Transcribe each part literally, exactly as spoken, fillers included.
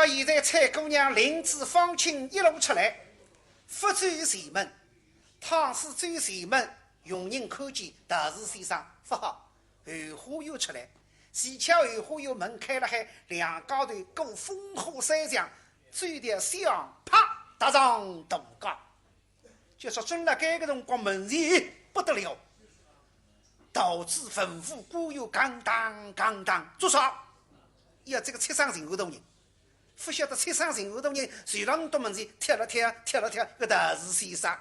现在采萍姑娘领仔方卿一路出来，勿走前门，倘使走前门，佣人看见道士先生勿好，后花园出来，恰巧后花园门开了海，两家头过风火山墙，走得相啪踏上大街。 就说正辣该个辰光，门前勿得了，道士文武官员，当当当当，做啥？要这个七省巡按大人，勿晓得七省巡按大人就辣倷门前跳了跳，跳了跳，个道士先生。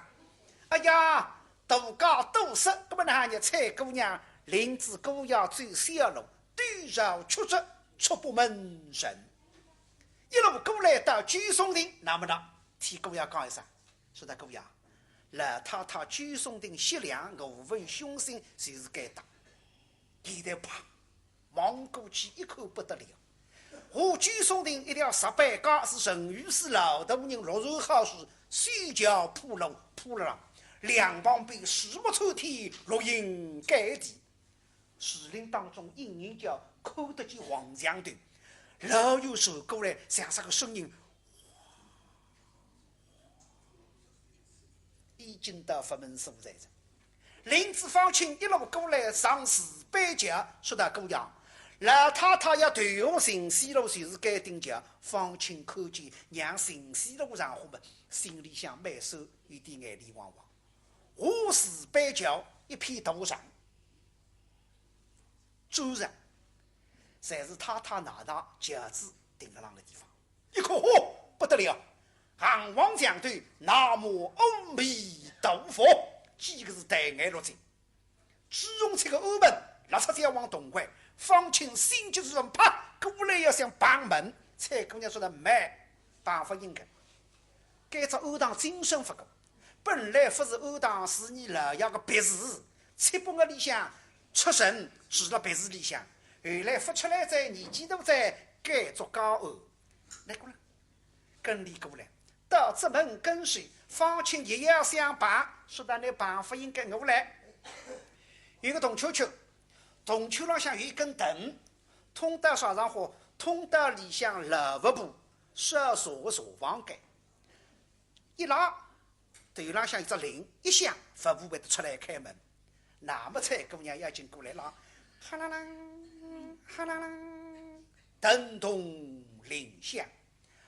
哎呀，大家都说，搿么哪能采萍姑娘领仔姑爷走小路，对照曲折，触目惊心。一路过来到九松亭，那么呢，替姑爷讲一声， 说道：“姑爷，老太太九松亭歇凉，我闻凶信就是该搭。”现在啪，望过去一看勿得了，下九松亭一条石板街，是陈御史老大人陆传好书，修桥铺路铺了浪，两旁边树木参天，绿荫盖地。 树林当中隐隐叫看得见黄墙头，老远传过来像啥个声音，已经到佛门所在了。领仔方卿一路过来上石板桥，说道：“姑爷，老太太要投河寻死路，就是该条街。”方卿看见娘寻死路上火么，心里向蛮酸，有点眼泪汪汪。下石板桥一片大场， 主人，侪是太太奶奶轿子停辣浪个地方。一看，嚯，勿得了！行王讲对，南无阿弥陀佛，几个字抬眼落睛。朱红七个阿门，拉出将王同怀，方卿心急如焚，啪，过来要想碰门，采萍姑娘说道：“慢，碰勿应该。 该只庵堂精神勿够，本来勿是庵堂，是伲老爷个别墅，七八月里向出巡住辣别墅里向，后来勿出来哉，年纪大哉，改做家庵。”来过来，跟俚过来，到仔门跟首，方卿一要想碰，说道：“倷碰勿应该，我来。”有个铜阙阙，铜阙浪向有一根藤，通到啥场化？通到里向老佛婆 烧茶个茶房间。一拉，头浪向一只铃一响，佛婆会得出来开门。那么采萍姑娘要紧过来拉，哈啦啦，哈啦啦，藤动铃响，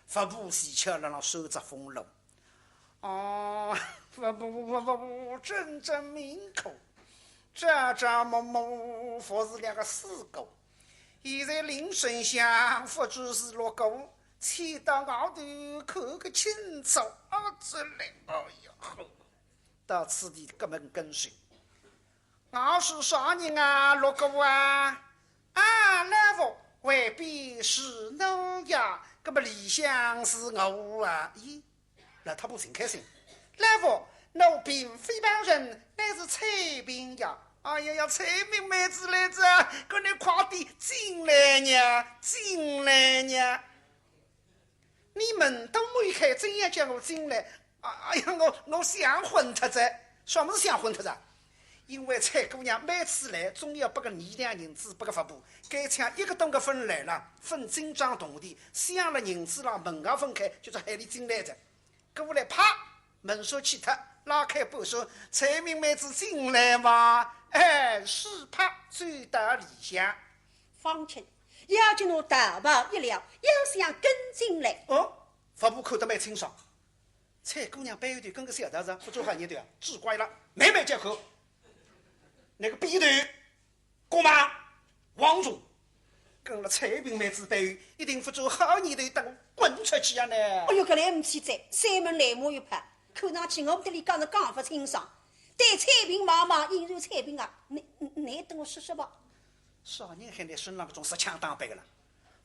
佛婆恰巧辣浪烧只风炉。 哦，佛婆，佛婆，真正命苦，朝朝暮暮服侍两个师姑。现在铃声响，勿知是哪个，请到外头看个清楚。啊，这来，哎呀，到此地，隔门跟首。 我是啥人啊，哪个啊？啊，老佛，外边是侬呀，搿么里向是我啊。咦，老太婆真开心。老佛，我并非旁人，乃是采萍呀。哎呀呀，采萍妹子来哉，搿你快点进来呀，进来呀。 你门都没开，怎样叫我进来？啊，哎呀，我，我想昏脱哉。啥物事想昏脱哉？因为采萍姑娘每次来，总要拨个二两银子拨个佛婆，该抢一个多月勿来了，勿进账铜钿，想了银子了，门也勿开，就是喊俚进来哉。过来，啪，门闩去脱，拉开半扇，采萍妹子进来嘛。哎，是，啪，走到里向。方卿，要紧拿道袍一撩，要想跟进来。哦， 佛婆看得蛮清爽。采萍姑娘背后头跟个小道士，勿做好人头啊，只怪了，慢慢叫看。那个笔头，姑妈，王忠，跟了采萍妹子背后，一定勿做好人头，等我滚出去啊呢！哎哟，搿来勿去哉，山门来马又怕，看上去我搭俚讲是讲勿清爽。对采萍妈妈，应酬采萍啊，你，你，你等我说说吧。啥人喊你身浪搿种实枪打扮个啦？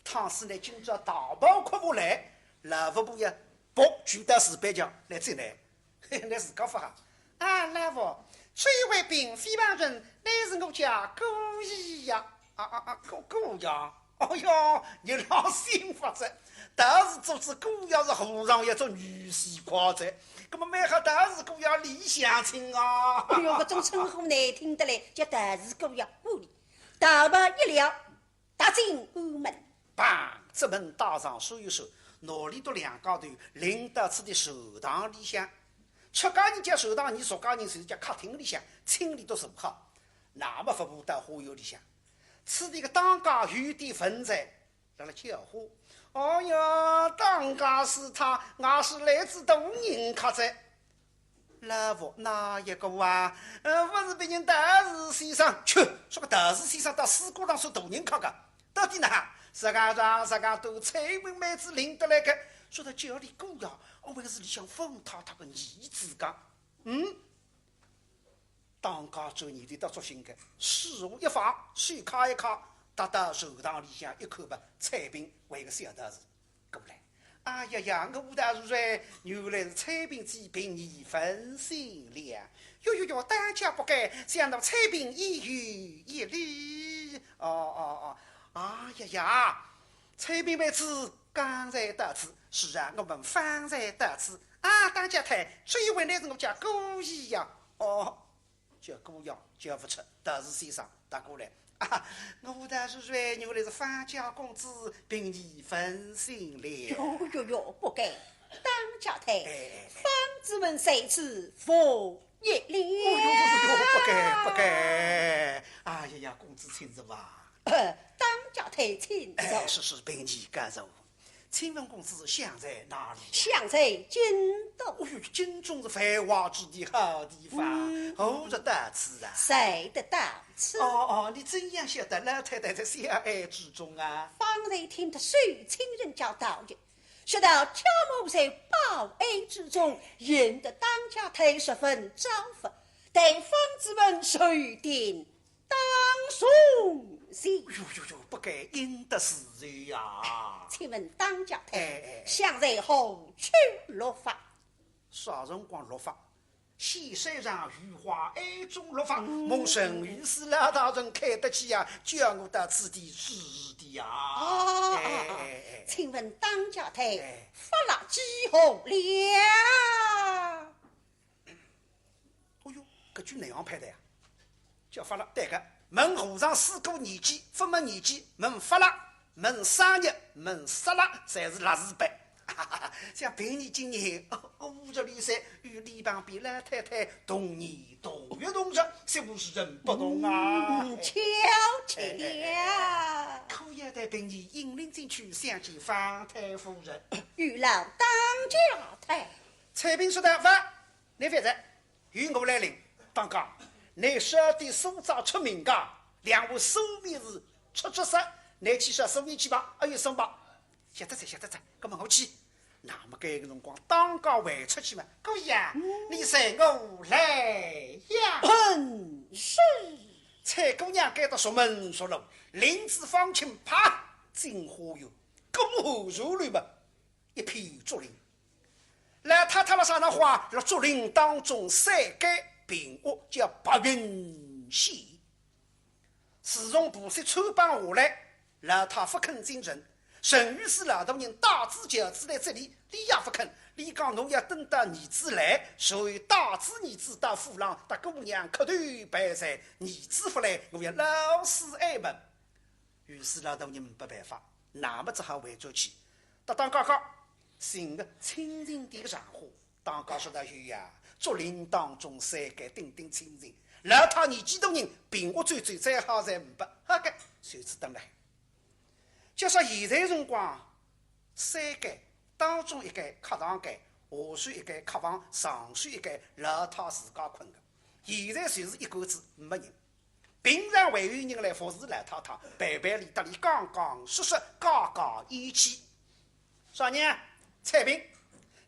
倘使拿今朝道袍脱下来，老佛婆要跑，举到石板桥来接你，嘿，你自家发哈。啊，老佛，这位并非旁人，乃是我家姑爷呀。啊啊啊，姑，姑爷。哦哟，你老幸福哉，道士做仔姑爷是和尚要做女婿快哉。那么蛮好，道士姑爷里向请啊。哎哟，搿种称呼难听得来，叫道士姑爷，勿理。道袍一撩， 踏进庵门。砰！这门带上锁一锁，拿俚笃两家头领到此地寿堂里向。出家人家寿堂，伲俗家人就是家客厅里向，请俚笃坐好。那么佛婆到花园里向，此地个当家有点文才，辣辣叫花。哦哟，当家是他，我是来自大人客哉。老佛哪一个啊？呃，不是别人道士先生。去，说个道士先生到书馆上说大人客个，到底哪？实梗上，实梗都采萍妹子领得来个。说到叫俚姑爷，哦，还是里向方太太个儿子个。嗯？当家转念头倒作兴个，手一放，手揩一揩，踏到寿堂里向一看吧，采萍为个小道士。 过来。哎呀呀，我道士哎，原来是采萍姐，贫尼问讯了。哟哟哟，当家不敢，想到采萍已有一礼。哦哦哦，哎呀呀，采萍妹子刚才到此。是啊，我们方才到此。啊，当家太，这一位乃是我家姑爷呀。哦， 叫姑爷叫勿出，道士先生踏过来。啊，我道士哎，原来是方家公子，贫尼问讯了。哟哟哟，不敢，当家太，哎哎哎。方子文在此服役了。哦哟哟哟，不敢不敢。哎呀呀，公子请坐啊。呃，当家太请坐。哎，是是，贫尼告坐。 请问公子相在哪里？相在京都。哦哟，京中是繁华之地，好地方。嗯。何日到此啊？昨日到此。哦哦，你怎样晓得老太太在小庵之中啊？方才听得守清人家道的，说道家母在宝庵之中，引得当家太十分招呼，待方子文受定 当送信。哟哟哟，不敢，应得是呀。请问当家太，哎哎。相在何处落发？啥辰光落发？西山上雨花庵中落发，嗯。蒙陈御史老大人看得起呀，叫我到此地住的呀。哦，哎哎哎。请问当家太，哎。发落几何了？ 哦哟，搿句哪样派的呀？叫发落，对个，问和尚师姑年纪，勿问年纪，问发落，问生日，问杀落，侪是落字辈。像贫尼今年，哦，五十六岁，与李旁边老太太同年同月同日，是不是人不同啊？嗯，哎。巧极了。哎哎哎哎。可要待贫尼引领进去，相见方太夫人。有劳当家太。采萍说道：勿， 你覅哉，由我来领。当家，你晓得苏州出名个，两位苏名字出出色，你去说苏名去吧，哎哟，送吧。晓得哉，晓得哉，搿么我去。那么搿个辰光，当家回出去嘛，姑爷，嗯。你随我来呀。嗯，是。采姑娘赶到熟门熟路，领仔方卿，啪，进花园，过河入里嘛， 一片竹林。老太太辣啥呢？花，辣竹林当中三间平屋，叫白云仙。自从菩萨穿帮下来，老太勿肯进城，陈御史老大人带仔轿子来接俚，俚也勿肯。俚讲我要等到儿子来，随后带仔儿子到府浪，搭姑娘磕头赔罪，儿子勿来，我要老死庵门。 御史老大人没办法，那么只好回转去。搭当家讲，寻个清静点个场化。当家说道：有呀，竹林当中三间顶顶清静，老太年纪大人，平屋走走再好侪没。好个，随之等来。就说现在辰光，三间，当中一间客堂间，下首一间客房，上首一间老太自家困个。现在就是一个子没人。 平常还有人来服侍老太太，陪陪俚，搭俚讲讲说说，解解厌气。啥人啊？采萍。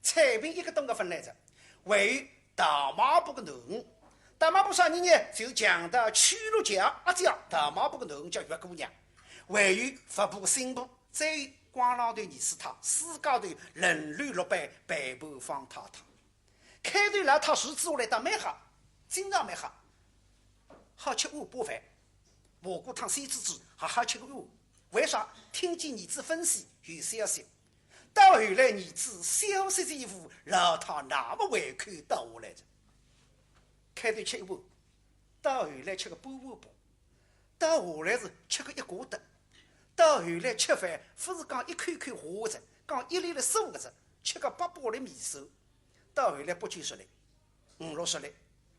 采萍一个冬个勿来哉。还有大卖部个囡儿。大卖部啥人呢？就是强盗邱六脚阿姐，大卖部个囡儿叫月姑娘。还有佛婆、新妇，再有光浪头二师太，四家头轮流落班陪伴方太太。 开头老太住仔下来倒蛮好，经常蛮好，好吃碗白饭，蘑菇汤、鲜猪肚，还好吃个碗。为啥？听见儿子分喜有消息。到后来儿子消息全无，老太那么胃口倒下来哉。开头吃一碗，到后来吃个半碗半，到下来是吃个一个头。到后来吃饭，勿是讲一口口下哉，讲一粒粒数个子，吃个八百粒米数，到后来八九十粒，五六十粒，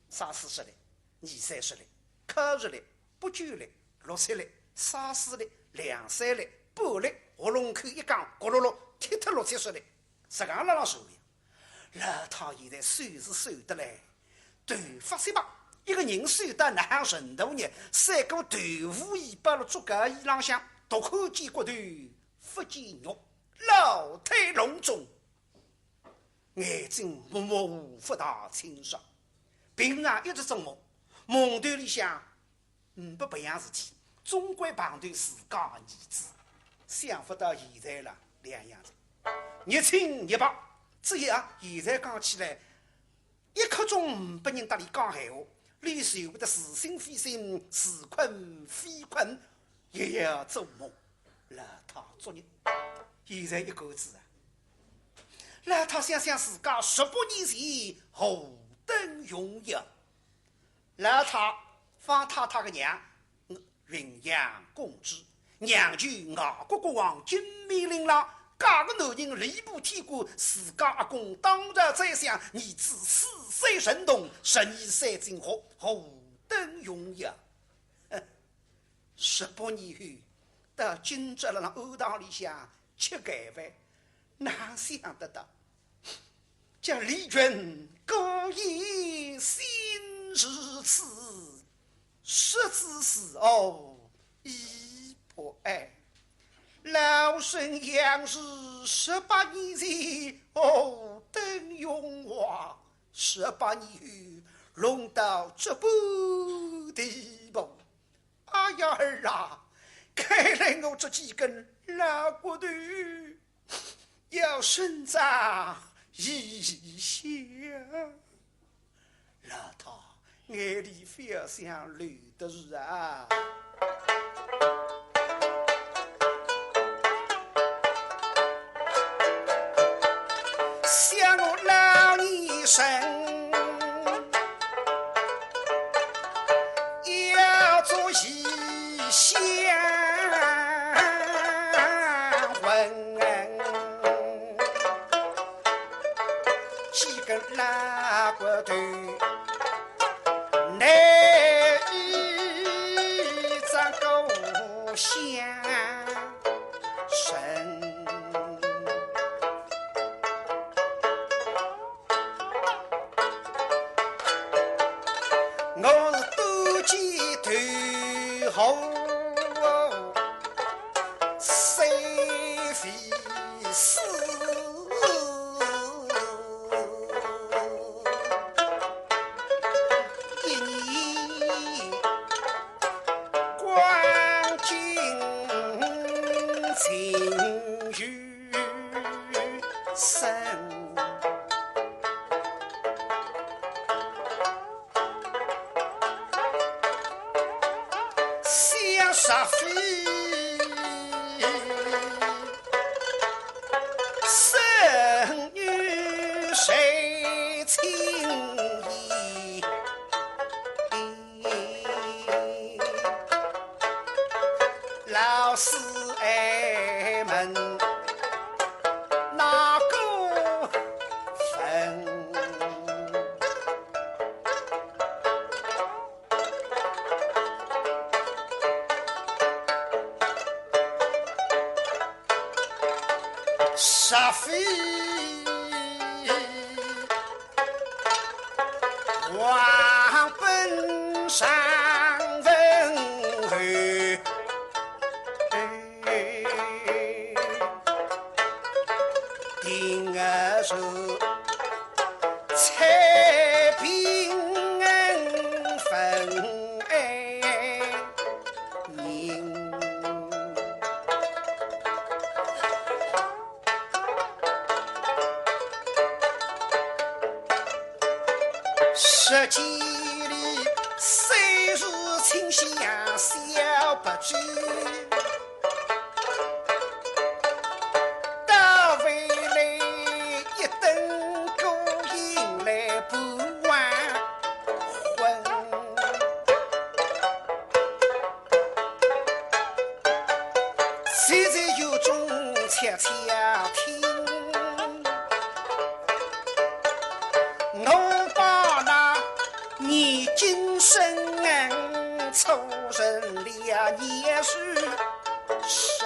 三四十粒，二三十粒，靠十粒，八九粒，六七粒，三四粒，两三粒，半粒，喉咙口一梗，咕噜噜，踢脱六七十粒，实梗辣辣数呀。老太现在瘦是瘦得来，头发雪白，一个人瘦到哪能程度呢？三个豆腐尾巴辣竹篙叶浪向，独看见骨头，勿见肉，老态龙钟。 眼睛模模糊糊勿大清爽，平常一直做梦，梦头里向，嗯，呒不别样事体，总归碰头自家儿子，想勿到现在了，两样哉。日清日白，只有啊，现在讲起来，一刻钟呒不人搭俚讲闲话，俚受勿得似醒非醒，似困非困， 夜夜做梦，老太作孽。现在一个子啊，老太想想自家十八年前何等荣耀。老太，方太太个娘，嗯，云阳公主，娘舅外国国王金面琳琅，嫁个男人吏部天官，自家阿公当朝宰相，儿子四岁神童，十二岁进学，何等荣耀。 十八年后，到今朝辣辣庵堂里向吃盖饭，哪想得到？叫李俊孤雁心如此，失子是何以不哀？老身杨氏十八年前何等荣华，十八年后弄到这般地步。 哎呀儿啊，看来我这几根肋骨头要生长一下。老太，眼泪覅想流得住啊。想我老年生 要做异乡魂，几根肋骨头，难以张故乡。 神。我是多见头号三飞四，一年 光景尽于生。想煞非 生女谁轻易？老师爱问哪个分？ 煞非王本上文后，定而是 采萍粉爱人。实际里虽是亲相小不知， 到未来一等孤影来不还魂。谁在雨中悄悄听都把那年今生出人了年数生。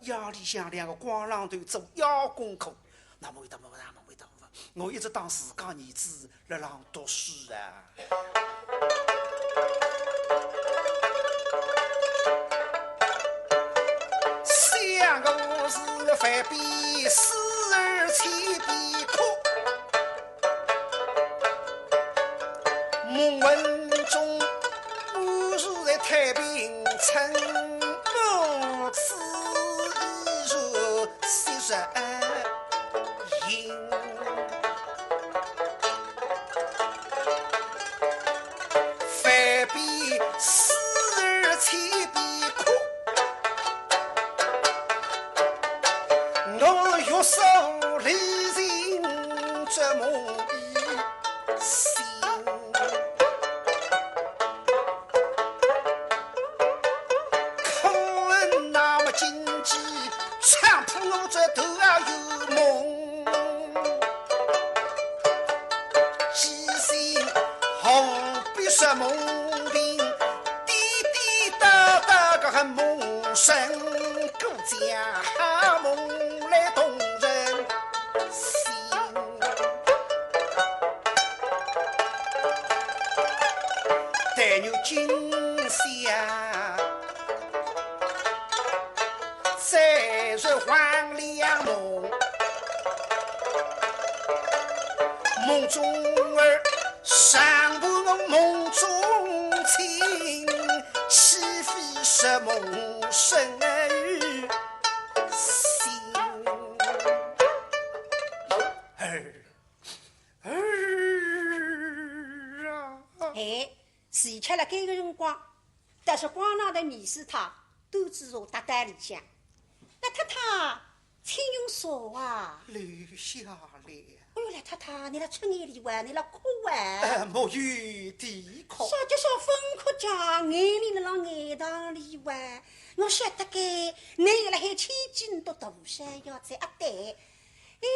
夜里向两个光浪头做夜功课，那么会得么，那么会得么，我一直当自家儿子辣浪读书啊。 想我是万变思而千变苦，梦魂中我是在太平村，母子一如昔日。 万变思而千变苦，我欲说离情这梦已醒。可恨那么今既 强迫我这头啊有梦，记性何必说梦病，滴滴答答个还梦神，故将好梦来动人心。但愿今宵 再入黄粱梦，梦中儿，上不我梦中情，岂非是梦神儿心？儿，儿啊！哎，是吃了该个辰光，但是光浪的米斯塔 都知道搭搭里向。那太太，请用茶啊。留下来。哎哟，老太太，你那出眼泪哇，你那哭哇。呃，没有啼哭。啥叫啥分哭讲，眼泪辣浪眼堂里哇。我晓得该，你辣海千金都大山要在啊对。 哎，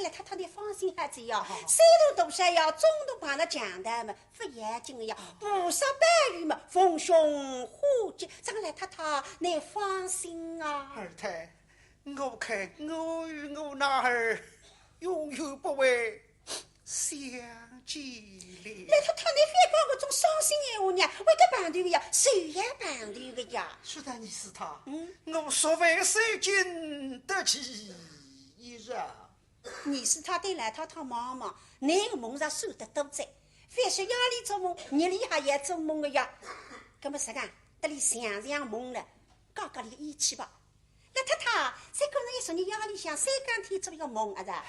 老太太，你放心好哉呀，哦。虽然大山呀，总得碰着强盗嘛，勿要紧个呀，菩萨保佑嘛，逢凶化吉，张老太太，你放心啊。二太，我看我与我男儿永远不会相见了。老太太，你覅讲搿种伤心闲话呢，会得碰头个呀，谁也碰头个呀。说到你是他，嗯。我若万岁金得其一啊。 二师太对老太太望望，倷个梦啥算得多哉？凡是夜里做梦，日里还要做梦个呀。葛末实梗，搭俚想想梦了，解解俚个厌气吧。老太太，三哥倷一昨日夜里向三更天做了个梦啊哉？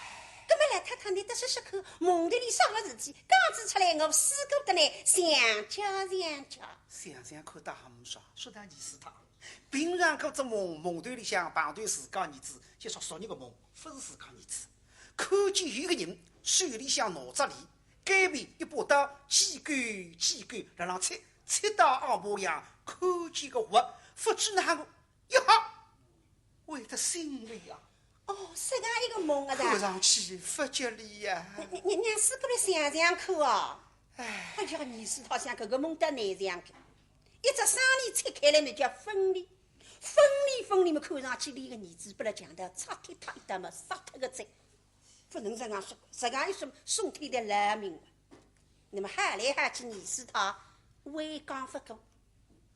葛末老太太，倷得说说看，梦头里啥个事体，讲仔出来，我四哥搭倷相交相交。想想看，倒还没啥，说到二师太，平常搿只梦，梦头里向碰头自家儿子，就说昨日个梦，勿是自家儿子。 看见有个人手里向拿只犁，该边一把刀，叽咕叽咕辣浪切，切到阿婆样，看见个活，勿知哪个一吓，会得心里呀。哦，实梗一个梦啊哉？看上去勿吉利呀。你，你，你让四哥来想想看哦。唉。哎呀，二师太想搿个梦倒难想个，一只生理切开来么叫分离，分离分离么看上去连个儿子拨勒强盗拆脱脱一搭么杀脱个哉。 勿能实梗说，实梗一说送脱一条老命。那么喊来喊去，二师太还讲勿过，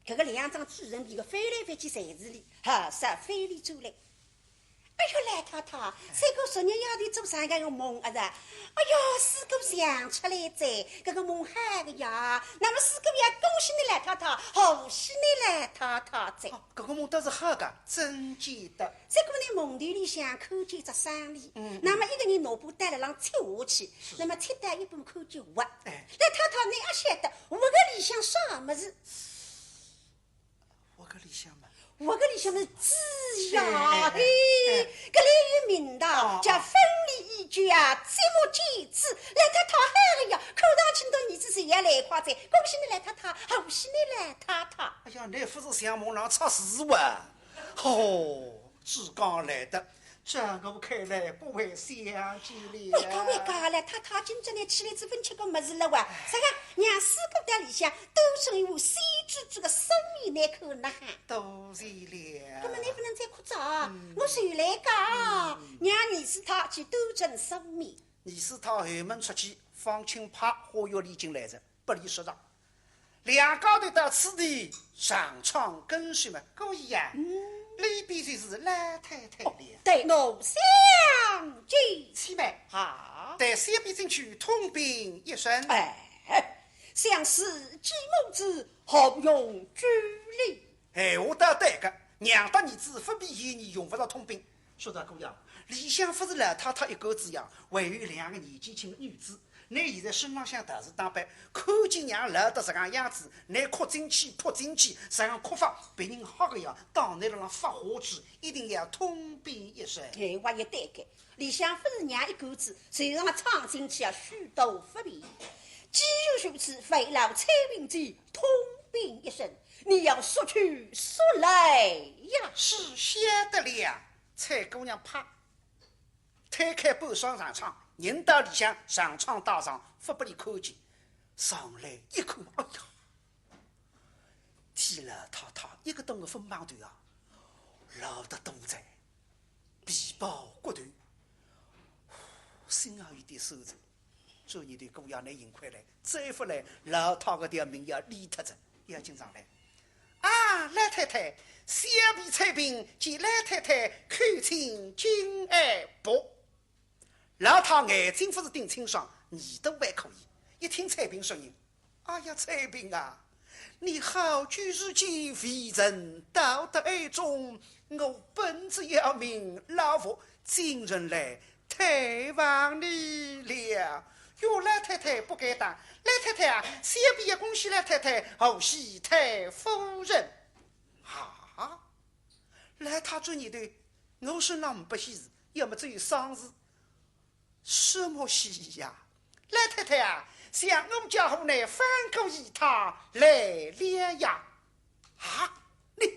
搿个两张嘴唇皮个翻来翻去侪是俚，哈，煞翻里转来。哎哟，老太太，三哥昨日夜里做啥个个梦啊哉？哎哟，四哥想出来哉，搿个梦好个呀。那么四哥要恭喜倷老太太，贺喜倷老太太哉。哦，搿个梦倒是好个，真记得。 三哥呢，梦头里向看见只生理，嗯。那么一个人拿把刀辣浪切下去，是。那么切到一半看见活。哎。老太太，倷阿晓得，活个里向啥物事？活个里向嘛。活个里向么是子呀，哎，哎，嘿，哎。搿里有名堂，哦。叫分离已久啊，寂寞见子。老太太好个呀，看上去倷儿子是也来快哉，恭喜倷老太太，贺喜倷老太太。哎呀，倷勿是想梦浪出事哇？ 哦，珠江来得，这我看来不会相见了。喂，讲喂讲，老太太今朝呢起来只朆吃过物事了哇？啥个？娘自家到里向端上一碗鲜滋滋个生面来看呐哈。多谢了。那么你不能再哭着啊，嗯。我就来讲啊，嗯。让二师太去端盛生面。二师太后门出去，方卿啪花园里进来哉，不理说道。 两家头到此地上床跟睡嘛，姑爷呀，嗯。里边就是老太太了。哦，对，奴相见。且慢。啊。待小婢进去通禀一声。哎，想是继母子何用拘礼？闲话倒对个，娘搭儿子勿便嫌疑，用勿着通禀。说道姑爷，里向勿是老太太一个子呀，还有两个年纪轻的女子。 倷现在身浪向道士打扮，看见娘老得实梗样子，倷哭进去，扑进去，实梗哭法，别人吓个呀，当倷辣浪发花痴，一定要通禀一声。闲话也对个，里向勿是娘一个子，就让闯进去啊，许多不便。既然如此，烦劳采萍姐通禀一声，你要速去速来呀。是，晓得了。采姑娘啪 推开半扇长窗，人到里向，长窗带上，勿拨俚看见。上来一看，哎呀，天，老太太一个冬个粉棒头啊，老得多哉，皮包骨头，心也有点酸哉。 转念头，姑爷倷幸亏来，再勿来，老太搿条命要连脱哉。要紧上来。啊，老太太，小婢采萍见老太太叩请金安。不，老太眼睛勿是顶清爽，耳朵还可以，一听采萍声音， 哎呀，采萍啊，你好久如见，未曾到得庵中，我本只要命老夫今日来探望你了。哟，老太太不敢当，老太太啊，小婢要恭喜老太太，贺喜太夫人。啊，老太转念头，我身浪呒不喜事，要么只有丧事。 什么喜呀？老太太啊，想我家河南方姑爷他来了呀。啊，你，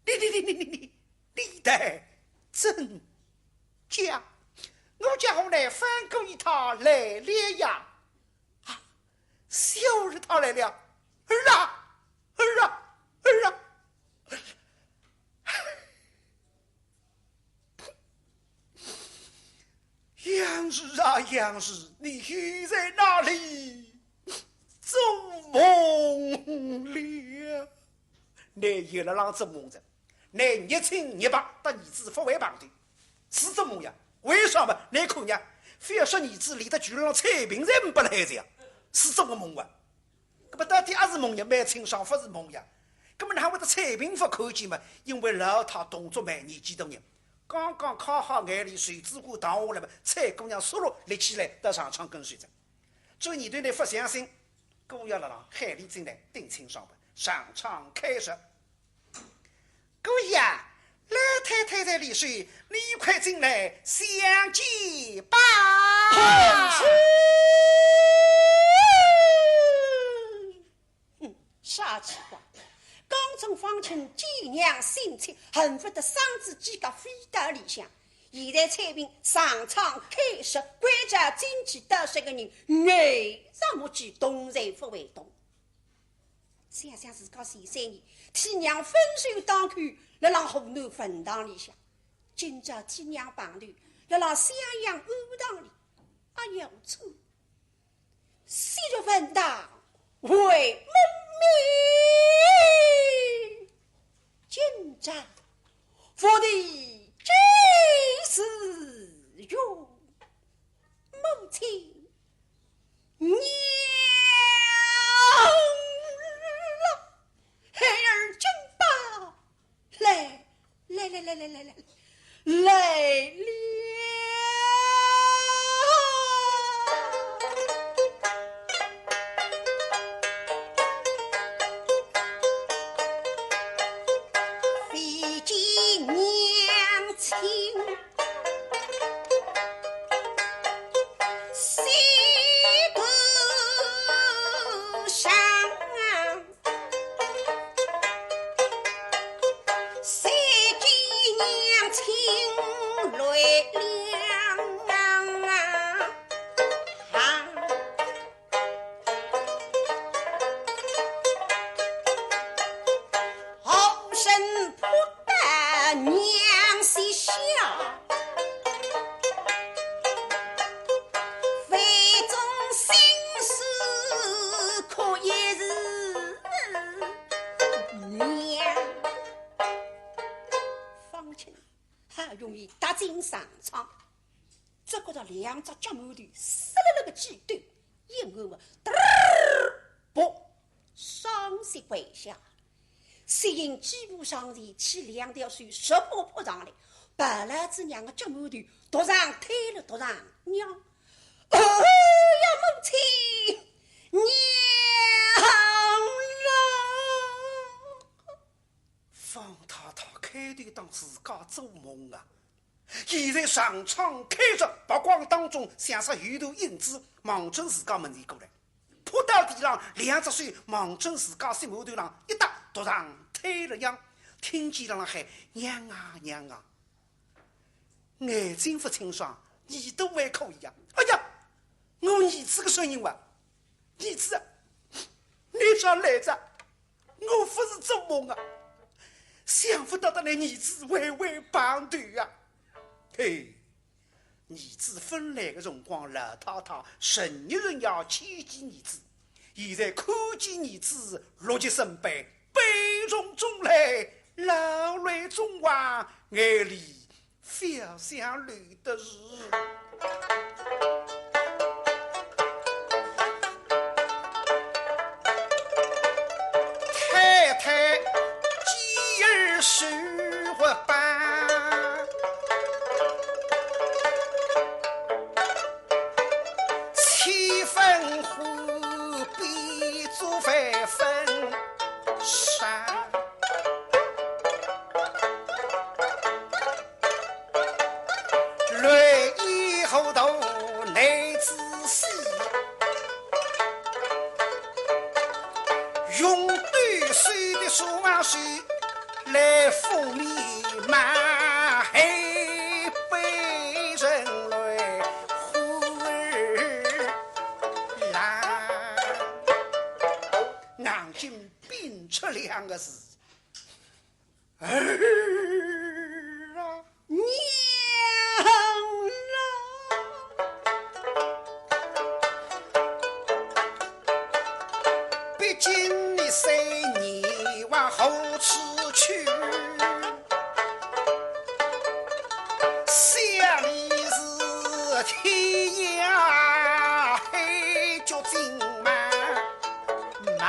你，你，你，你，你，你，你待怎讲？我家河南方姑爷他来了呀。啊，小儿他来了。儿啊，儿啊，儿啊。 杨氏啊，杨氏，你又在哪里做梦了？倷又辣浪做梦哉，倷日清日白搭儿子勿会碰头，是做梦呀？为啥么？倷看呀，覅说儿子连得住浪采萍侪呒不来哉呀，是做个梦啊。 搿么到底阿是梦呀？蛮清爽，勿是梦呀。搿么哪会得采萍勿看见嘛？因为老太动作慢，年纪大人，刚刚揩好眼泪，袖子管荡下来嘛，采姑娘嗖落立起来，到长窗跟首哉。转念头呢勿相信，姑爷辣浪喊俚进来，顶清爽吧，长窗开着。 姑爷，老太太在里首，你快进来相见吧。哼，啥奇怪？刚正方卿见娘心切，恨不得生仔几个飞到里向。现在采萍长窗开着，关照进去多少个人，眼着目珠动侪勿会动。 想想自家前三年，替娘分手当口，辣浪河南坟堂里向，今朝替娘碰头，辣浪襄阳庵堂里，哎呀，我错，昔日坟堂为门面，今朝佛地居寺院。 母亲，娘了，孩儿金宝，来，来，来，来，来，来，来，来了。着两只脚馒头，嗖啦啦个几抖，一按嘛，嘚儿，噗，双膝跪下。 谢英几步上前，起两条手，直扑扑上来，抱牢仔娘个脚馒头，独上推了独上让。哎呀，母亲，娘啊！方太太开头当自家做梦啊，现在上窗开着，白光当中像煞有团影子望准自家门前过来。 扑到地浪，两只手望准自家膝馒头浪一搭，独上推了让，听见了喊：“娘啊，娘啊！”眼睛勿清爽，耳朵还可以呀。哎呀，我儿子个声音哇！儿子啊，你啥来着？我勿是做梦啊，想勿到得来儿子会会碰头啊。嘿， 儿子分来个辰光，老太太成日成夜牵记儿子，现在看见儿子，乐极生悲，悲从中来，老泪纵横，眼泪勿想流的是。 太太继而说话吧，七分火比做饭分啥？ 来以后头乃仔细，用对手的双手来抚面嘛，还被人来呼儿郎。硬劲屏出两个字。 儿啊，娘啊！毕竟你三年往何处去？想你是天涯海角尽茫茫。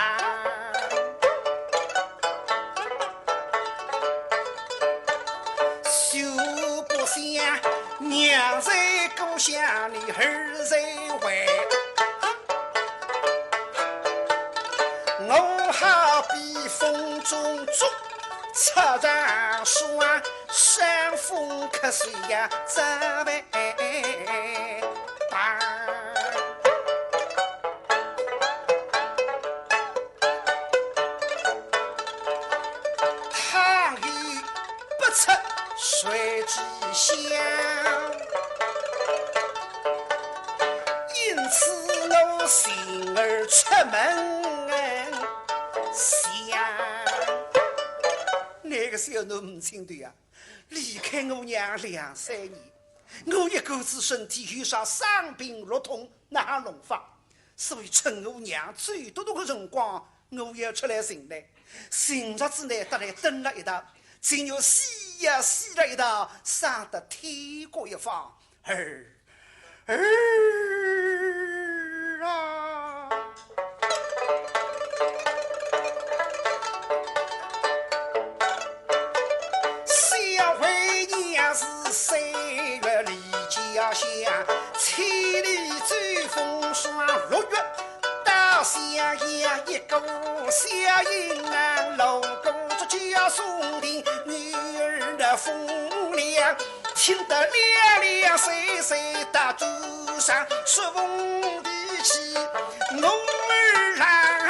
休不想娘在故乡，你儿在外。我好比风中烛，插上霜，伤风咳嗽呀，怎么办？ 倘有不测谁知晓，因此我行而出门，想。那个小囡母亲的呀，离开我娘两三年，我一个子身体有啥伤病落痛，哪能弄法？ 所以趁我娘最笃笃个辰光，我要出来寻倷。寻着仔倷，搭倷蹲了一道，情愿死也死了一道，省得天各一方。儿，儿啊！ 小回娘是三月离家乡，千里走风霜，六月到襄阳，一个小银郎，路过这家松亭，女儿的风凉，听得两两声声打竹声，说风地起，我儿郎。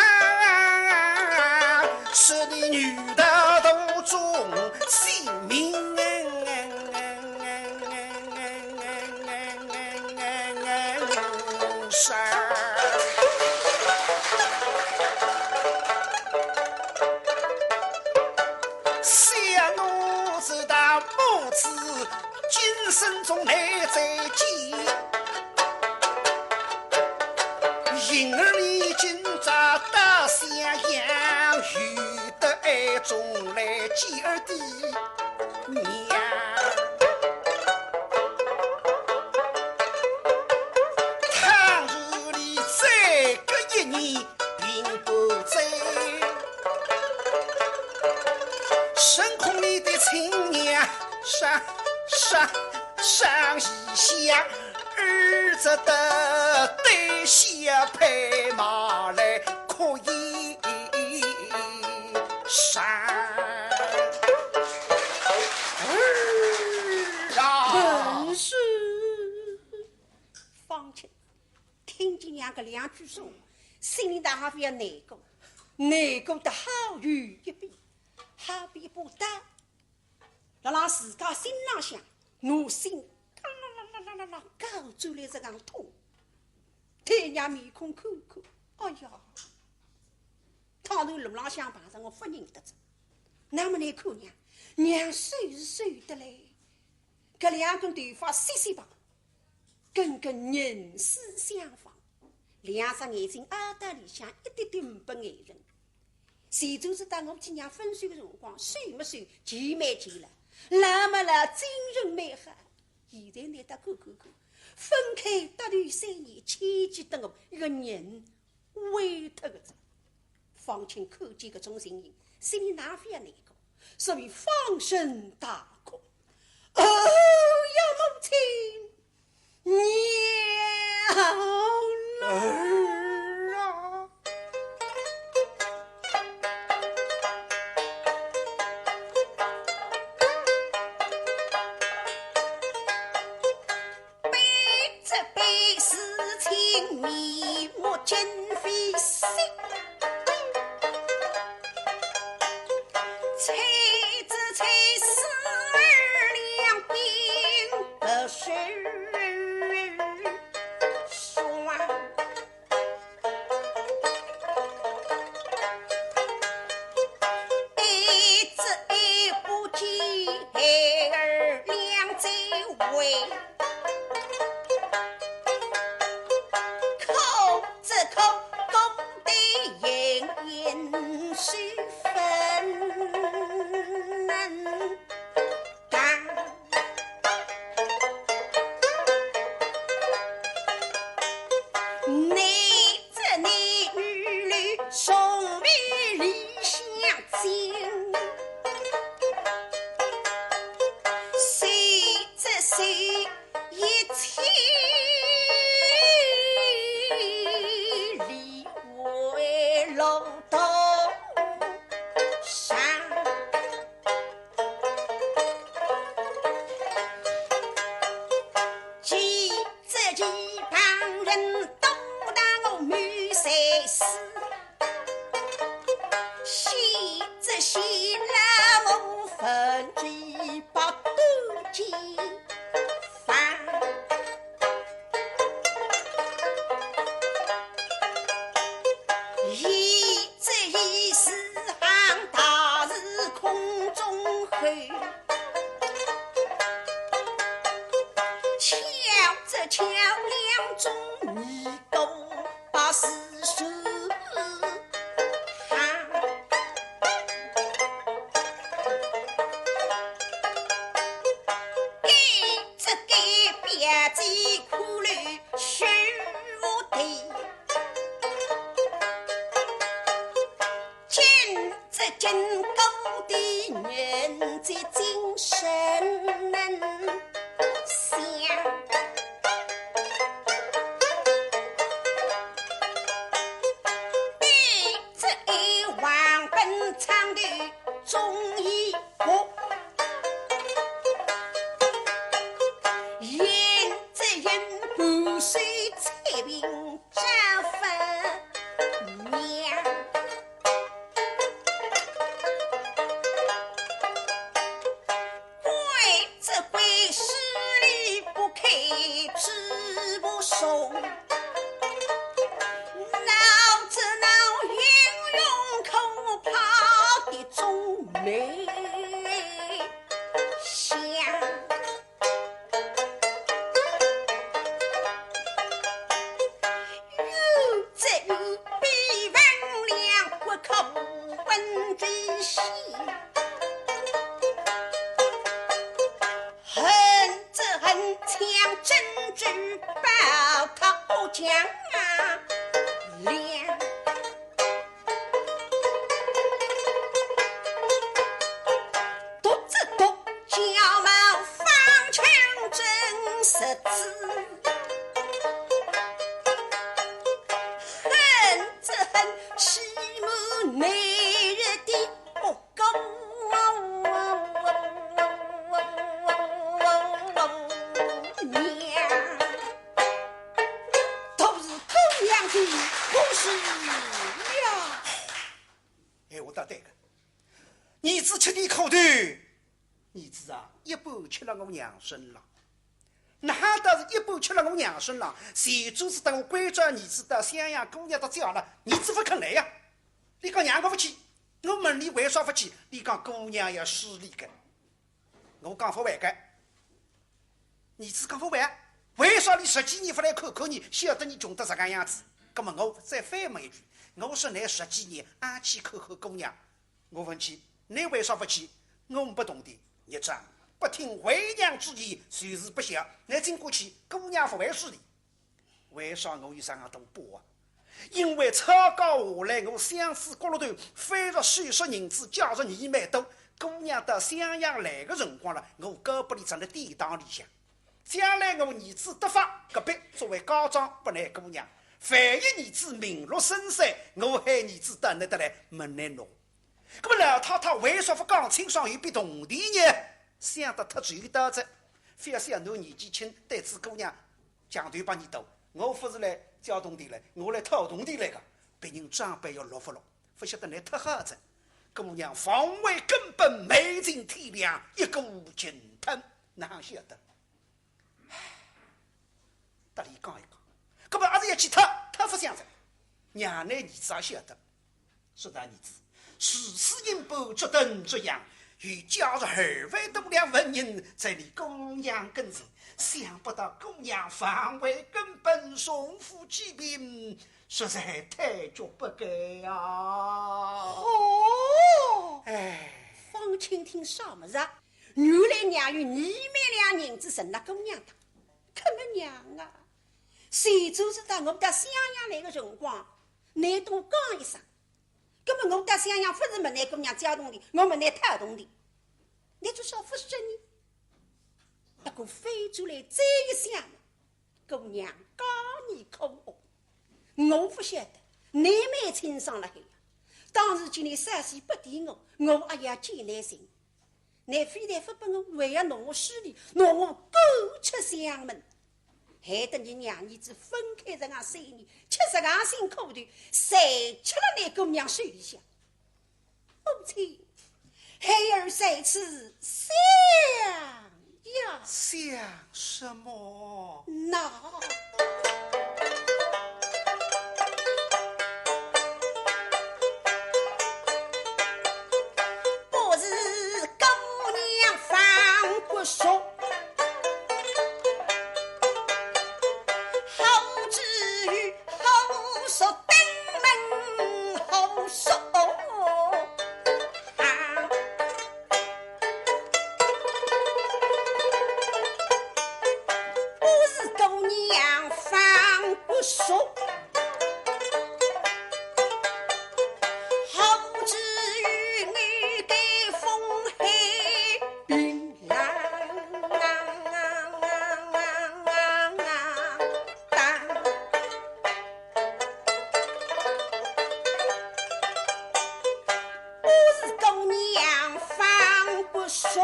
是你女的途中性命。想我知道母子今生中难再见。 因而你今朝到襄阳，有得爱中来见儿的娘。只得对下拍马来可以上。儿啊！文书。方卿听见娘搿两句说话，心里哪哈勿要难过，难过得好有一比，好比一把刀 辣辣自家心浪向，拿心嘎啦啦啦啦啦啦，搞出来这样痛。对娘面孔看看，哎呀，倘若路浪向碰着我勿认得哉。那么你看娘，娘瘦是瘦得来，搿两根头发雪雪白， 跟个人似相仿，两只眼睛凹到里向一点点呒不眼神。前头子搭我姐娘分手个辰光，瘦末瘦，健末健了，老末老，精神蛮好。现在呢，搭看看看，分开搭头三年，牵记得我一个人 坏脱个哉。方卿看见搿种情形，心里哪勿要难过，所以放声大哭。哦呀，母亲，娘啊！儿啊！ 悲则悲，事情面目今非昔。妻子妻死儿两鬓不生霜。 一子一不及，孩儿两在外。苦则苦，苦得人人是分。 男子男女里，从未理想尽。谁知谁一千里为路途上。 既知其旁人都当我谋财死，喜则喜了我分之八斗鸡饭。 一则一时行，大事空中后。巧则巧两中，二过八字数。 一则该表姐苦留学徒弟，今则今过的人在今生想。 这一往本唱的中医国，言则言不随采萍这份娘。 鬼则鬼，势利不开，志不松。脑则脑，英勇可怕的钟眉香。 有则有，比文良，国可不问之心。恨则恨，强争执，暴讨强梁。 独则独，假冒方卿真实子。恭喜呀！哎，我搭对个，儿子吃点苦头，儿子啊，一半吃了我娘身浪。哪哈倒是一半吃了我娘身浪？前转子搭我关照儿子到襄阳姑娘搭借了，儿子勿肯来呀。你讲让我勿去，我问你为啥勿去？你讲姑娘要势利个。 我讲勿会个。儿子讲勿会啊？为啥你十几年勿来看看你，晓得你穷得啥个样子？葛么我再反问一句，我说你十几年阿去看看姑娘，我问起，你为啥勿去？我勿懂的，孽障，不听为娘之言，就是不孝，你经过去，姑娘勿会势利。 为啥我有啥样大把握？因为吵架下来，我相思角落头翻着数十银子，借着二万多，姑娘到襄阳来个辰光了，我交拨俚藏辣典当里向。将来我儿子得法，搿笔作为嫁妆拨㑚姑娘。万一儿子名落孙山，我喊儿子到㑚搭来问㑚拿。葛么老太太为啥勿讲清爽有笔铜钿呢？想得太周到哉，覅想我年纪轻，对仔姑娘 讲对拨俚多，我勿是来借铜钿来，我来讨铜钿来个。别人长辈要落勿落，勿晓得倷忒好哉。姑娘防卫根本，美情天良，一个劲吞，哪哈晓得？唉，搭俚讲一讲，搿么还是要去讨，讨勿响哉，让倷儿子也晓得。 说道：儿子，如此银宝，这等这样，又借着二万多两纹银在你姑娘跟前，想不到姑娘防卫根本，重富欺贫，实在太觉不该啊！哦，哎，方卿听啥物事啊？原来娘有二万两银子存辣姑娘搭，搿么娘啊，前转子搭我到襄阳来个辰光，倷搭我讲一声， 葛么我到襄阳勿是问倷姑娘借铜钿，我问倷讨铜钿，倷做啥勿说呢？不过翻转来再一想，姑娘介严酷哦，我勿晓得，倷蛮清爽辣海呀。当时叫倷啥事勿提我，我也要见倷情。 倷非但勿拨我，还要拿我势利，拿我赶出相门，害得伲娘儿子分开实梗三年，吃实梗辛苦头，侪吃了倷姑娘手里向。母亲，孩儿在此想呀。想什么？那 不是姑娘方国叔，何至于何叔登门何叔啊？不是姑娘方国叔， 何至于你的风黑冰冷？不是姑娘方国叔，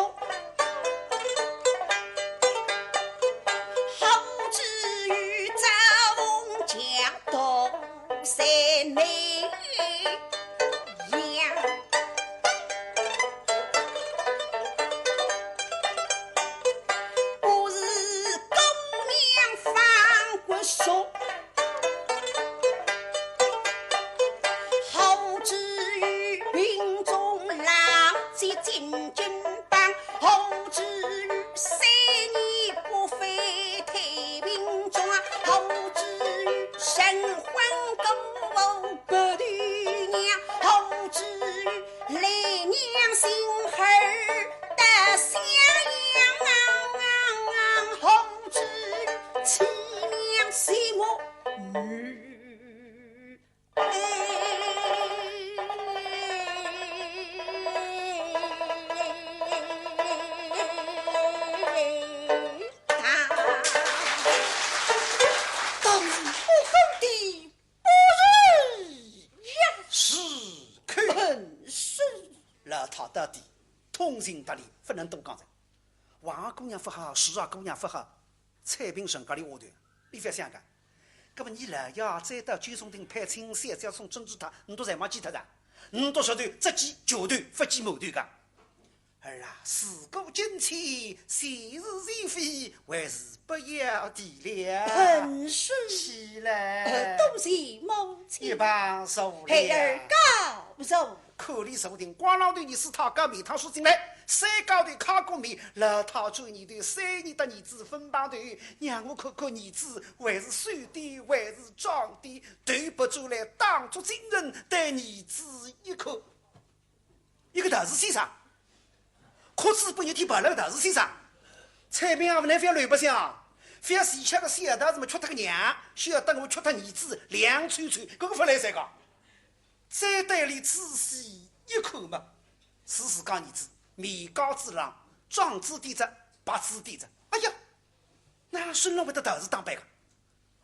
何至于遭逢强盗在内呀？不是姑娘方国叔， 何至于病中浪迹进京邦？何至于三年不返太平庄？何至于神魂孤栖白头娘？何至于来娘心儿得襄阳？何至于妻娘随我女 当然不可的，不是呀。是，可。本是。老太到底，通情达理，勿能多讲哉。王姑娘勿好，是啊，姑娘勿好，采萍成家里下头，你覅想个。搿么倷老爷再到九松亭配亲，小姐送珍珠塔，倷侪忘记脱哉？倷侪说的只记桥头，勿记码头个。儿啊，事过境迁，前是前非，还是不要提了。嗯，是。起来。呃，多谢母亲。一旁坐了。孩儿告坐。 看俚坐定，光浪头儿子太监面汤水进来，三家头开过面，老太转念头，三年搭儿子分房头，让我看看儿子还是瘦点还是壮点，头别转来，打着精神对儿子一看。一个道士先生，哭仔半日天跑来个道士先生，采萍啊，勿能覅乱白相啊，覅死吃个小道士么吃脱个娘，晓得我吃脱儿子两抽抽，搿个勿来三个。 再对俚仔细一看嘛，是自家儿子，面孔子浪，壮仔点仔，白仔点仔。哎呀，哪哼身浪会得道士打扮个？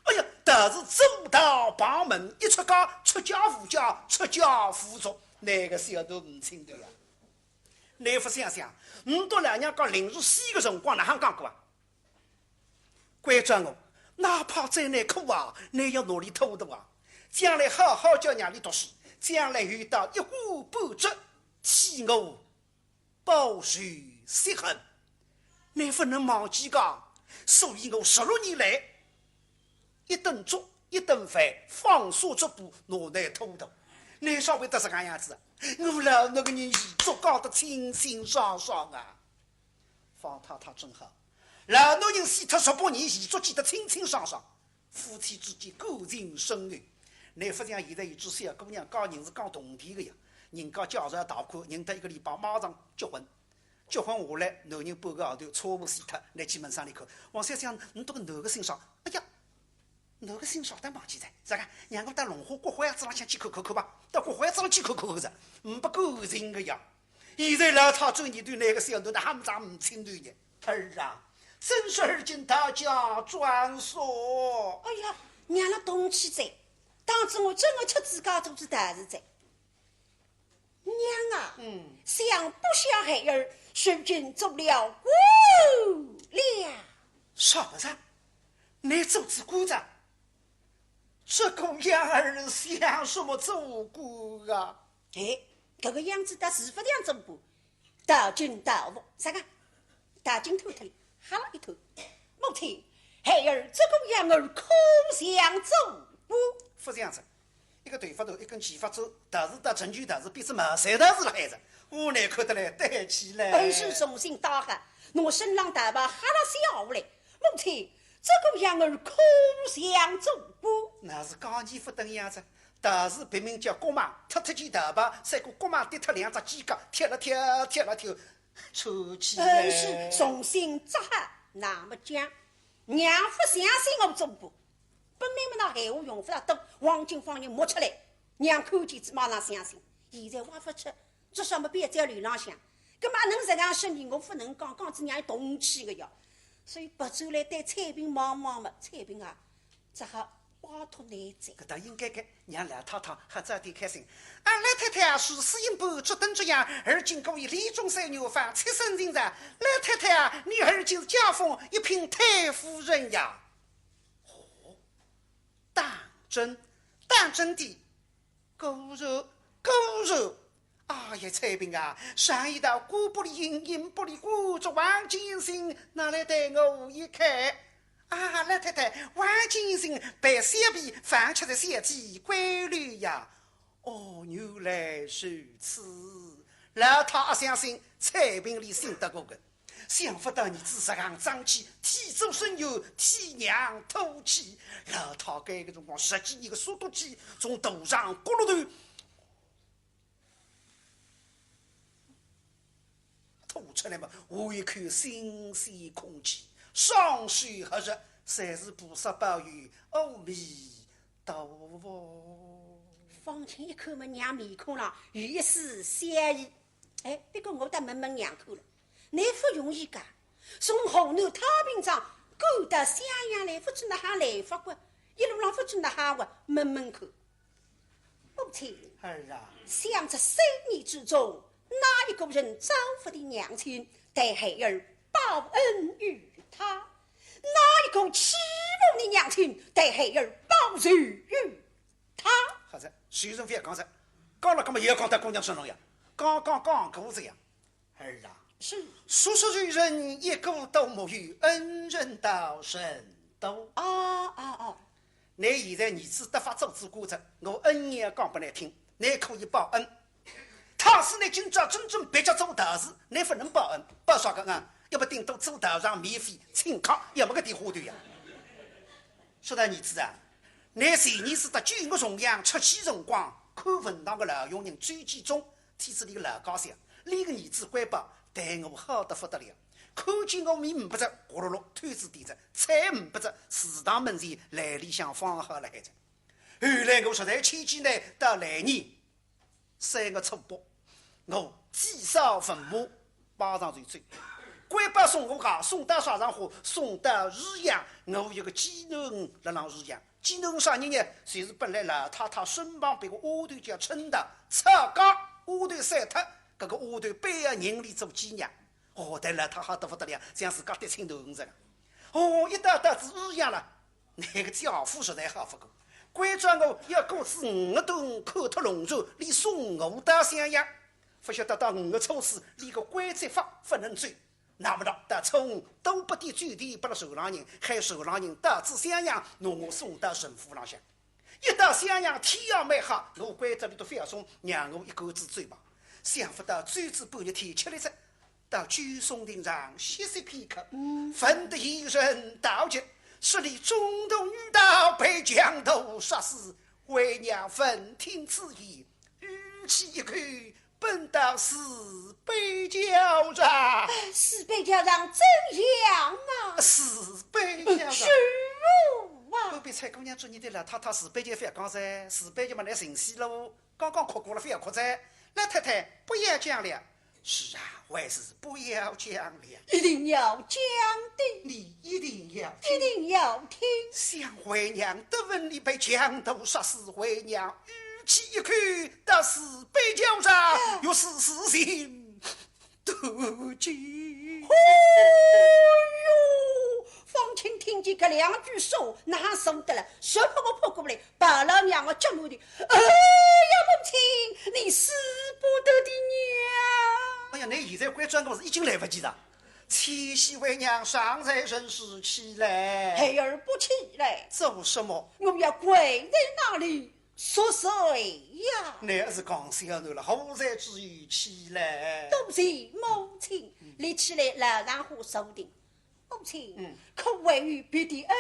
哎呀，道士走到旁门，一出家，出家无家，出家无族，哪个小道士勿清头呀？倷勿想想，倷笃老娘家临时死个辰光哪哼讲过啊？ 关照我，哪怕再难苦啊，倷要努力读书啊。将来好好叫娘里读书，将来有道一官半职，替我报仇雪恨。倷勿能忘记个，所以我十六年来，一顿粥，一顿饭，纺纱织布，拿倷拖大。倷啥会得实梗样子啊？我老奴个人，遗嘱讲得清清爽爽啊。 方太太真好，老男人死脱十八年，遗嘱记得清清爽爽，夫妻之间感情深厚。倷勿像现在有种小姑娘嫁人是讲铜钿个呀，人家介绍大款，认得一个礼拜马上结婚，结婚下来，男人半个号头车祸死脱，倷去问生理科，王先生，倷搿个男个姓啥？哎呀， 男个姓啥倒忘记哉，是个，让我到龙华骨灰盒子浪向去看看看吧，到骨灰盒子浪去看看看是，呒不感情个呀。现在老太转念头，哪个小囡哪哼勿清头呢？儿啊，真是而今大家转说。哎呀，娘了动气哉，当真我真个出自家做仔大事哉。 娘啊，嗯。想不想孩儿如今做了官了？啥物事？倷做仔官哉？这个样儿像什么做官啊？哎，搿个样子倒是勿像做官，道君道父，啥个？ 大金头头，哈了一头。母亲，孩儿这个样儿可像做官？勿像哉，一个头发头，一根齐发子，道士搭陈局道士比仔茅山道士了还是，我难看得来对起来。恩师重新打哈，拿身浪大包哈了下来。母亲，这个样儿可像做官？那是讲你勿等样子，道士别名叫郭猛，脱脱件大包，赛过郭猛跌脱两只犄角，跳了跳，跳了跳， 出去嘞。恩师重新扎好，那么讲，娘勿相信我做官，本来么拿闲话用勿大多，黄金方印摸出来，娘看见仔马上相信。现在挖勿出，至少么摆在楼浪向，搿么能实梗声音，我勿能讲，讲仔娘要动气个呀。所以别转来对采萍望望么，采萍啊， 只好拜托倷哉。搿倒应该个，让老太太好早点开心。啊，老太太啊，如此一般，只等这样，而今可以立中山元方七省巡按。老太太啊，你而今是加封一品太夫人呀。哦，当真，当真的。 果然，果然。哎呀，采萍啊，常言道官不离印，印不离官，这黄金印信拿来对我一看。啊，老太太，黄金印信被小婢放在小姐闺里呀。哦，原来如此。老太阿相信，采萍俚信得过个。 想勿到儿子实梗争气，替祖伸冤，替娘吐气。老太该个辰光十几年个缩肚气，从肚上咕噜头吐出来嘛，换一口新鲜空气，双手合十，侪是菩萨保佑，阿弥陀佛。方卿一看嘛，娘面孔浪有一丝笑意。 哎，不过我倒问问娘看了，倷勿容易讲，从河南太平庄赶到襄阳来，勿知哪哼来法个，一路浪勿知哪哼个，问问看。母亲，儿啊。想这三年之中，哪一个人招呼的娘亲，待孩儿报恩于他？哪一个欺负你娘亲，待孩儿报谁与他？好哉，随便讲哉，讲了搿么也要讲到姑娘身上呀，刚刚讲过哉呀。儿啊，是。叔叔虽然一个都没有，恩人倒甚多。啊啊啊！ 倷现在儿子得法做仔官哉，我恩也讲拨倷听，倷可以报恩。倘使倷今朝真正蹩脚做道士，倷勿能报恩，报啥个恩？要么顶多做道场免费请客，也没搿点花头呀。说到儿子啊，倷前年子搭九月重阳出去辰光，看坟堂个老佣人周继忠， 天子里个老家小，俚个儿子关宝，待我好得勿得了。看见我面呒不哉，咕噜噜，推子点哉，菜呒不哉，祠堂门前来里向放好了海哉。后来我实在牵记呢，到来年三月初八，我祭扫坟墓，马上就走。关宝送我家，送到啥场化？送到汝阳，我有个寄囡辣浪汝阳。 寄囡啥人呢？就是本来老太太身旁边个丫头叫春桃，吵架丫头散脱，搿个丫头背后认俚做寄娘。哦，对老太太好得勿得了，像自家嫡亲囡儿一样。哦，一到到仔汝阳了，倷个姐夫实在好勿过，关照我要过仔五顿，看脱龙船，俚送我到襄阳。勿晓得到五月初四，俚个关节法勿能走。 那么着，到初五都拨点酒钿拨了船浪人，喊船浪人到仔襄阳，拿我送到陈府浪向。一到襄阳，天也蛮黑，我关照里头覅送，让我一个子走吧。想勿到走仔半日天吃力哉，到九松亭上歇息片刻，嗯。闻得有人道及，说你中途遇盗，被强盗杀死，为娘闻听此言，语气一口 本当是蹩脚啊。哎，是蹩脚，怎样啊？是蹩脚啊。是啊。后边采姑娘祝你的老太太是蹩脚覅讲哉，是蹩脚嘛，倷寻死喽，刚刚哭过了，覅哭哉。老太太，不要讲了。是啊，还是不要讲了。一定要讲的。你一定要听。一定要听。想为娘得闻你被强盗杀死，为娘 气一口，打死蹩脚人，哎。又是事情都结。哎哟，方卿听见搿两句说，哪受得了？十八个扑过来，抱牢娘个脚后头。哎呀，母亲，你使不得的娘。哎呀，倷现在关照我是已经来不及了。千喜为娘尚在人世，起来。孩儿不起来。做什么？我要跪在那里 恕罪呀。乃是讲小囡了，何罪之有，起来。多谢母亲，立起来，老丈夫坐定。母亲，嗯。可还有别的恩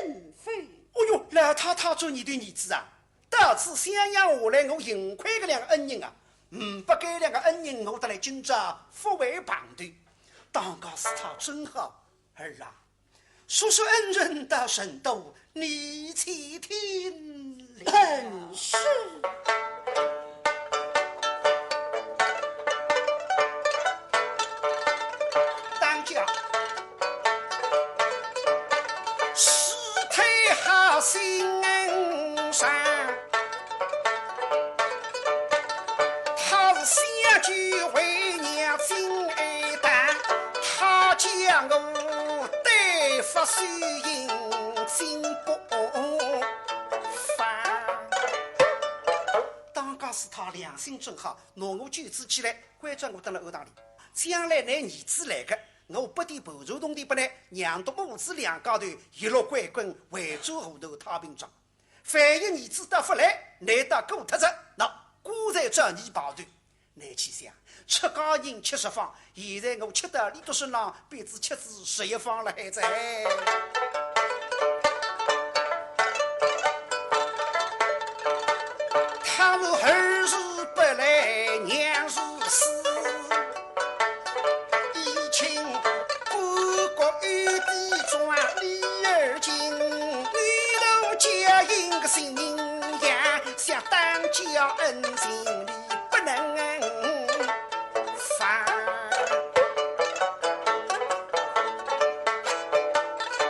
人否？哦哟，老太太祝你的儿子啊，到此襄阳下来，我幸亏搿两个恩人啊，嗯，呒不搿两个恩人，我得来今朝勿会碰头。当家是他真好，儿啊， 叔叔恩人倒甚多，你且听了。嗯，是。当家，世太好心肠， 他是相救为娘心爱担，他叫我对发水银金不凡。当家是他良心真好，拿我救仔起来，关照我蹲辣学堂里。将来倷儿子来个，我拨点盘缠铜钿拨倷，让到母子两家头一路归根，回转河南太平庄。 万一儿子倒勿来，倷倒过脱哉，喏，棺材照倷排队。倷去想，出家人吃十方，现在我吃到俚笃身浪，变仔吃仔十一方了，还在。他们儿是不来，娘是死。 以前官国有地转李二进，女奴家应个性命呀，想当家恩情你不能忘。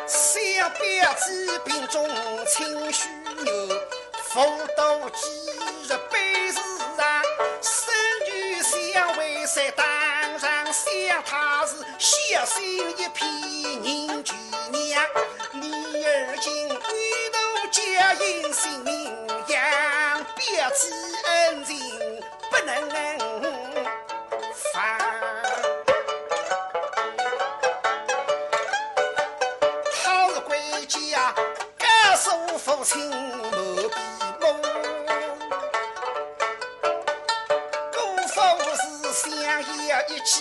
想表姐病重情绪 我到几日百日啊，生女相会在当场，想她是孝心一片人救娘。女儿今女奴家家应性命，表记恩情不能忘。好是归家，告诉父亲莫闭目。姑父是想要一气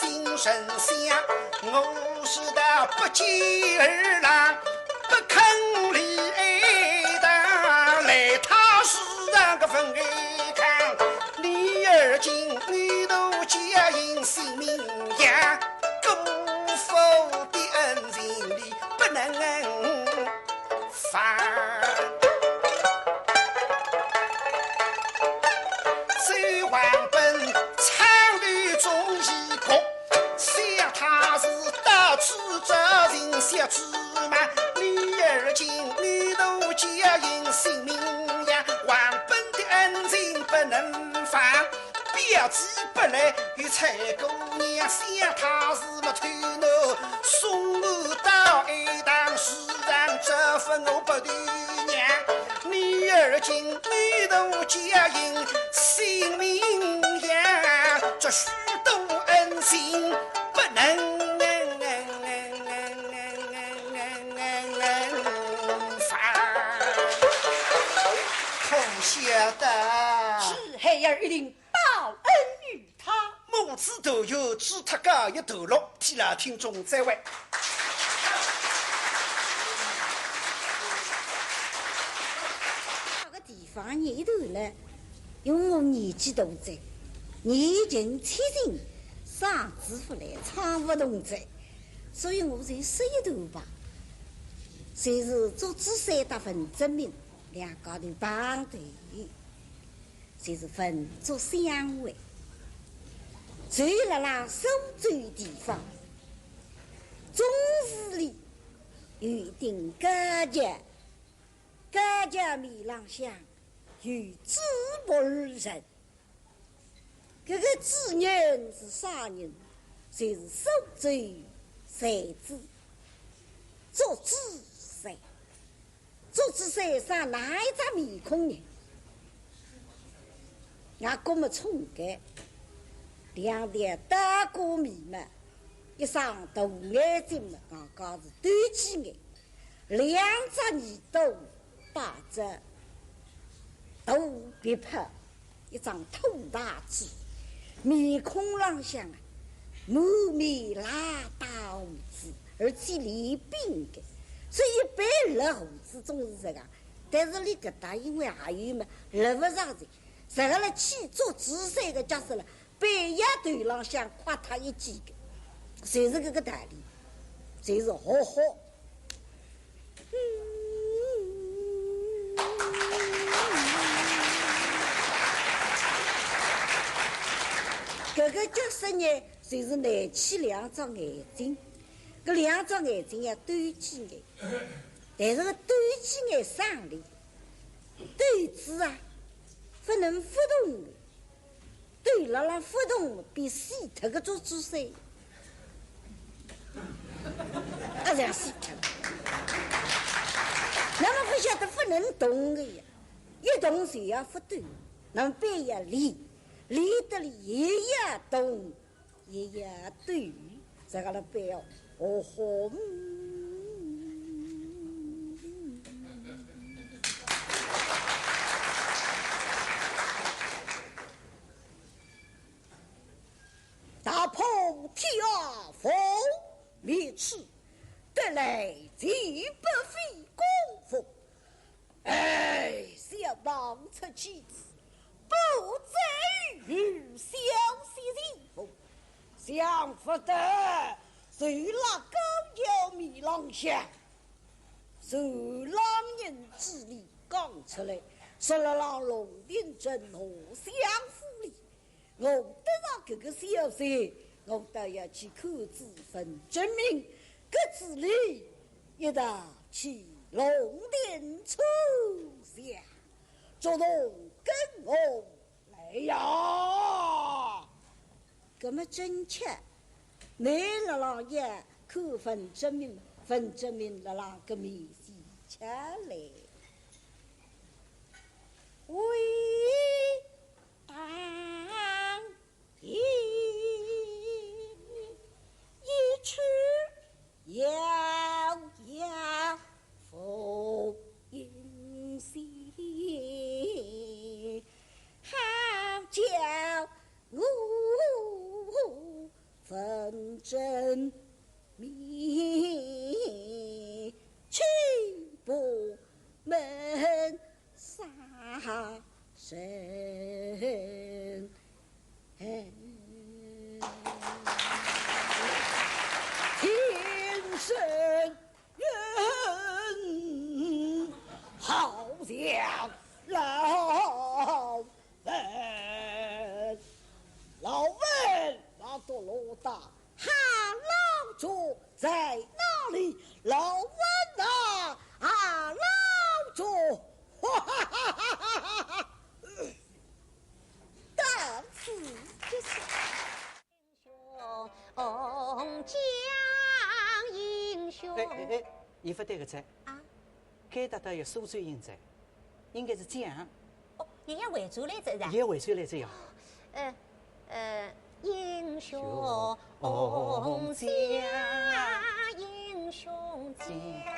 精神想，我是道不见二郎，不肯理哀当，来他是让个分开看。女儿今女奴家应性命呀，姑父的恩情你不能忘。 水王本唱的中医国，想他是到此找寻小芝麻，女儿今女奴家应性命呀，王本的恩情不能忘。表记不来与采姑娘，想他是么头脑，送我到哀堂是 让这份我不对呀，女儿今女奴家应性命呀，这许多恩情不能忘。可晓得？是，孩儿一定报恩于 他。母子团圆，祝他家业团落，替老听众再会。搿个地方呢，一头呢，因为我年纪大哉，年近七旬，嗓子勿来，唱勿动哉，所以我就说一段吧。就是祝枝山搭文徵明两家头碰头。 就是文祝相会。就辣辣苏州地方，宗祠里有一顶高轿，高轿面浪向有朱木人。搿个朱人是啥人？就是苏州才子祝枝山。 祝枝山生哪一只面孔呢？额角么冲个，两条大过眉毛，一双大眼睛么，刚刚是斗鸡眼，两只耳朵，八只大鼻泡， 一张土大嘴，面孔浪向啊，满面拉大胡子，而且留鬓个，所以一般留胡子总是搿个，但是俚搿搭因为还有么，留勿着个，实梗了去做仔细个角色了，板丫头浪向夸他一记个，就是搿个道理，就是好好。 搿个角色呢，就是拿起两只眼睛，搿两只眼睛要斗鸡眼，但是搿斗鸡眼生理，斗子啊，勿能勿动个。 对，辣辣勿动，比死脱个做姿势，啊，像死脱。那么勿晓得勿能动个呀，一动就要勿对，那么板要立，立得立也要动，也要对。 这个了不要，哦吼。踏破铁鞋无觅处，得来全不费功夫。 哎，想望出其子，不至于小息人否？想不得，就辣高轿面浪向，就浪人之里讲出来，说辣浪龙庭镇何相府里， 我得着搿个消息，我倒要去看仔文徵明，搿子俚一道去龙庭村下，捉拿跟我来呀。搿么正巧，倷辣浪要看文徵明，文徵明辣浪搿面前吃来。老将老文，老文，马都罗大哈老祖在哪里？老文啊，哈老祖，哈哈哈哈哈哈！到此结束。将英雄。哎哎哎，伊勿对个哉，啊，该搭搭有苏州音哉，应该是将，哦，伊要回转来哉是吧？伊要回转来哉呀。呃呃，英雄雄将英雄将。